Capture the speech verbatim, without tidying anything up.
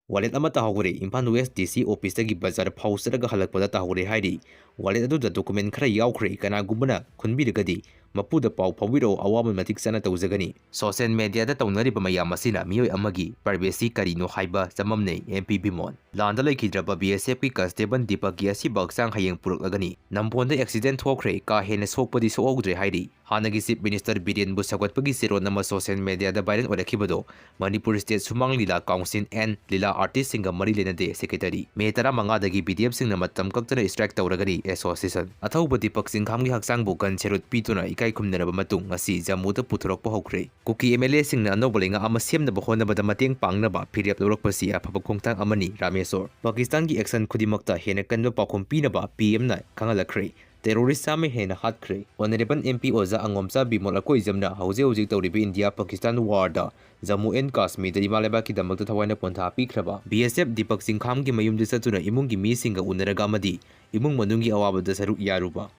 Wallet ꯑꯃ ꯇꯥꯍꯧꯔꯦ꯫ Imphal West D C officeꯇꯒꯤ ꯕꯖꯥꯔ ꯐꯥꯎ ꯆꯠꯂꯒ ꯍꯜꯂꯛꯄꯗ ꯇꯥꯍꯧꯔꯦ ꯍꯥꯏꯔꯤ꯫ Wallet ꯑꯗꯨꯗ document ꯈꯔ ꯌꯥꯎꯈ꯭ꯔꯦ꯫ ꯀꯅꯥꯒꯨꯝꯕꯅ ꯈꯨꯟꯕꯤꯔꯒꯗꯤ ꯃꯄꯨꯗ ꯄꯥꯎ ꯐꯥꯎꯕꯤꯔꯛꯑꯣ, ꯑꯋꯥꯕ ꯃꯇꯤꯛ ꯆꯥꯅ ꯇꯧꯖꯒꯅꯤ꯫ Social mediaꯗ ꯇꯧꯅꯔꯤꯕ ꯃꯌꯥꯝ ꯑꯁꯤꯅ ꯃꯤꯑꯣꯏ ꯑꯃꯒꯤ privacy ꯀꯔꯤꯅꯣ ꯍꯥꯏꯕ ꯆꯃꯝꯅꯩ꯫ M P ꯕꯤꯃꯣꯟ꯫ ꯂꯥꯟꯗ ꯂꯩꯈꯤꯗ꯭ꯔꯕ B S Fꯀꯤ constable ꯗꯤꯄꯛꯀꯤ ꯑꯁꯤꯕ ꯍꯛꯆꯥꯡ ꯍꯌꯦꯡ ꯄꯨꯔꯛꯂꯒꯅꯤ꯫ ꯅꯝꯕꯣꯜꯗ accident ꯊꯣꯛꯈ꯭ꯔꯦ, ꯀꯥ ꯍꯦꯟꯅ ꯁꯣꯛꯄꯗꯤ ꯁꯣꯛꯍꯧꯗ꯭ꯔꯦ ꯍꯥꯏꯔꯤ꯫ ꯍꯥꯟꯅꯒꯤ Chief Minister ꯕꯤꯔꯦꯟꯕꯨ ꯁꯧꯒꯠꯄꯒꯤ ꯆꯦꯔꯣꯜ ꯑꯃ social mediaꯗ viral ꯑꯣꯏꯔꯛꯈꯤꯕꯗꯣ ꯃꯅꯤꯄꯨꯔ State ꯁꯨꯃꯥꯡ ꯂꯤꯂꯥ council and ꯂꯤꯂꯥ artistꯁꯤꯡꯒ ꯃꯔꯤ ꯂꯩꯅꯗꯦ꯫ Secretary꯫ May ꯇꯔꯥꯃꯉꯥꯗꯒꯤ B D Fꯁꯤꯡꯅ ꯃꯇꯝ ꯀꯛꯇꯅ strike ꯇꯧꯔꯒꯅꯤ꯫ Association꯫ ꯑꯊꯧꯕ ꯗꯤꯄꯛ ꯆꯤꯡꯈꯥꯝꯒꯤ ꯍꯛꯆꯥꯡꯕꯨ gun salute ꯄꯤꯗꯨꯅ ꯏꯀꯥꯏ ꯈꯨꯝꯅꯔꯕ ꯃꯇꯨꯡ ꯉꯁꯤ ꯖꯝꯃꯨꯗ ꯄꯨꯊꯣꯔꯛꯄ ꯍꯧꯈ꯭ꯔꯦ꯫ ꯀꯨꯀꯤ MLAꯁꯤꯡꯅ ꯑꯅꯧꯕ ꯂꯩꯉꯥꯛ ꯑꯃ ꯁꯦꯝꯅꯕ ꯍꯣꯠꯅꯕꯗ ꯃꯇꯦꯡ ꯄꯥꯡꯅꯕ ꯐꯤꯔꯦꯞ ꯂꯧꯔꯛꯄꯁꯤ ꯑꯐꯕ ꯈꯣꯡꯊꯥꯡ ꯑꯃꯅꯤ꯫ ꯔꯥꯃꯦꯁꯣꯔ꯫ ꯄꯥꯀꯤꯁꯇꯥꯟꯒꯤ action ꯈꯨꯗꯤꯡꯃꯛꯇ ꯍꯦꯟꯅ ꯀꯟꯕ ꯄꯥꯎꯈꯨꯝ ꯄꯤꯅꯕ PMꯅ ꯈꯪꯍꯜꯂꯛꯈ꯭ꯔꯦ꯫ Terrorist ꯆꯥꯝꯃ ꯍꯦꯟꯅ ꯍꯥꯠꯈ꯭ꯔꯦ꯫ Honourable MP ꯑꯣꯖꯥ ꯑꯉꯣꯝꯆꯥ ꯕꯤꯃꯣꯜ ꯑꯀꯣꯏꯖꯝꯅ ꯍꯧꯖꯤꯛ ꯍꯧꯖꯤꯛ ꯇꯧꯔꯤꯕ ꯏꯟꯗꯤꯌꯥ ꯄꯥꯀꯤꯁꯇꯥꯟ warꯗ ꯖꯝꯃꯨ and ꯀꯥꯁꯃꯤꯔꯗ ꯏꯃꯥ ꯂꯩꯕꯥꯛꯀꯤꯗꯃꯛꯇ ꯊꯋꯥꯏꯅ ꯄꯣꯟꯊꯥ ꯄꯤꯈ꯭ꯔꯕ B S F ꯗꯤꯄꯛ ꯆꯤꯡꯈꯥꯝꯒꯤ ꯃꯌꯨꯝꯗ ꯆꯠꯇꯨꯅ ꯏꯃꯨꯡꯒꯤ ꯃꯤꯁꯤꯡꯒ ꯎꯅꯔꯒ ꯑꯃꯗꯤ ꯏꯃꯨꯡ ꯃꯅꯨꯡꯒꯤ ꯑꯋꯥꯕꯗ ꯁꯔꯨꯛ ꯌꯥꯔꯨꯕ꯫